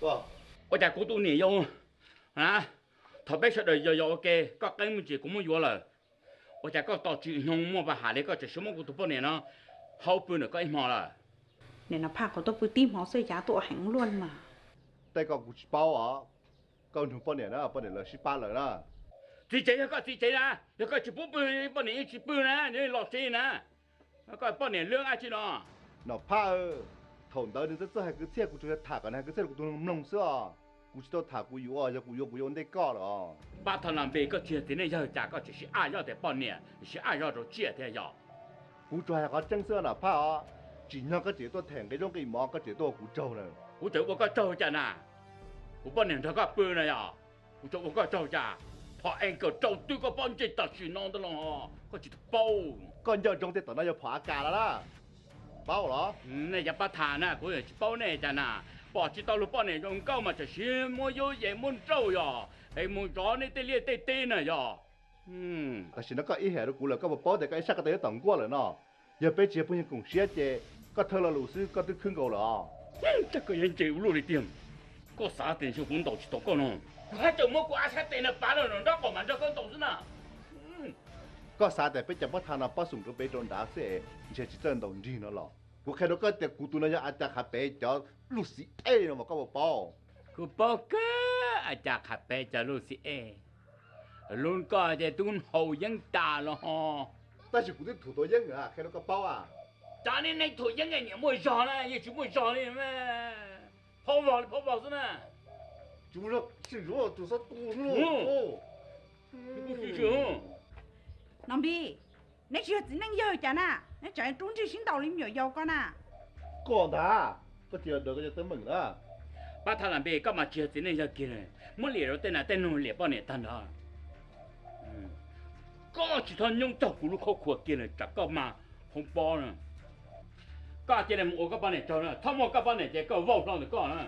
Ua cas kuv tus niam yau, thaum peb sawv daws yos yos ua ke, koj qeeb me ntsis kuv muab yuav lawm, ua cas koj tos tsis hnyoo muaj pab ham li koj tseem siv muab kuv tus poj niam no haub pw ntawm koj ib hmo lawm? Niam Nom Phaj, kuv tuaj pw tib hmo xwb cas tuaj ua heev luaj li mas. Tej ko kuv tsis paub os. Koj nug poj niam na, poj niam lawv sib pab lawm na. Txiv tsev yog koj txiv tsev na, yog koj tsis pub pw, poj niam yeej tsis pw na, nws los tsev na. Koj poj niam lwb dab tsi no? Nom Phaj, thaum ntawd nws txawj txawj hais kwv txhiaj, kuv tsuas yog tham kom nws hais kwv txhiaj rau kuv tus mloog xwb os. Kuv tsis tau tham kuv yuav, yog kuv yuav kuv yuav ua ntej koj lawm os. Pab Thaj Nam Npis, koj tsis yog txiv neej yawg cas koj tseem sib aj zoj tias poj niam, sib aj zoj rau tsiaj thiab yog? Kuv tsuas hais qhov tseeb xwb Nom Phaj os. Tsim nyog koj tseem tuaj them nqi zaub nqi mov, koj tseem tuaj ua kuv tsaug na. Kuv tseem ua koj tsaug cas na? Kuv poj niam nrog koj pw na yog? Kuv tseem ua koj tsaug cas? Phom A K rau twb koj pob ntseg tam sim no ntawd los koj tsis tau paub. Koj nco ntsoov tias tom no yog phom A K no na. Paub los? Nej cov pab tham na, kuv tsis paub nej cas na. Pom tsis tau luag poj niam zoo nkauj mas tam sim muab yub yees muab nrauj yog, es mus zov nej tej liaj tej teb na yog. Tam sim no koj ib hais rau kuv lawm, koj puas paub tias koj ib sab ko taw yuav tawm nkuaj lawm no? Yog peb tsis yog phooj ywg koom siab ces koj thawj lo lus xwb koj twb khwb nkaus lawm os. Cas koj yuav ntse ua luaj li tiag? Koj xav tias ntshe kuv ntaus tsis tau koj no? Kuv haj tseem muab kuv ab sab tes no pav lawm nrab qaum mas nrog koj ntaus xwb na. Koj xav tias peb cov pab tham no pab xoom rau peb rau nrad xwb es ntshe tsis txawj ntaus nrig no los? Kuv qhia rau koj tias kuv tus no yog A Cas Qhav Pev cov lub xim ej no mas koj puas paub? Kuv paub kawg, A Cas Qhav Pev cov lub xim ej. Lub koj ces tub haus yeeb tas los ho. Tab sis kuv twb thum tau yeeb, qhia rau koj paub a. Cov neeg thum yeeb niam muaj zog na, yeej tsis muaj zog li. Phaub vog li phaub vog xwb na. Tsis muaj zog, sim zuv tus xob tu. Nom Npis, neb tsis yog txiv neej yawg cas na, neb tseem rub nrig sib ntaus li me nyuam yaus ko na. Koj ntag, koj tsis yog daws koj cov teeb meem na. Pab Thaj Nam Npis, koj mas tsis yog txiv neej yawg kiag li, muab liam rau tej nas tej noog liam poj niam tag nrho. Koj tsis txhob nyoob txog kuv lub khaub khuam kiag li tsam koj mas hoob pob na. Koj cia li mus ua koj poj niam tsaug na, txhob muaj koj poj niam ces koj vauj hlo ntawm koj na.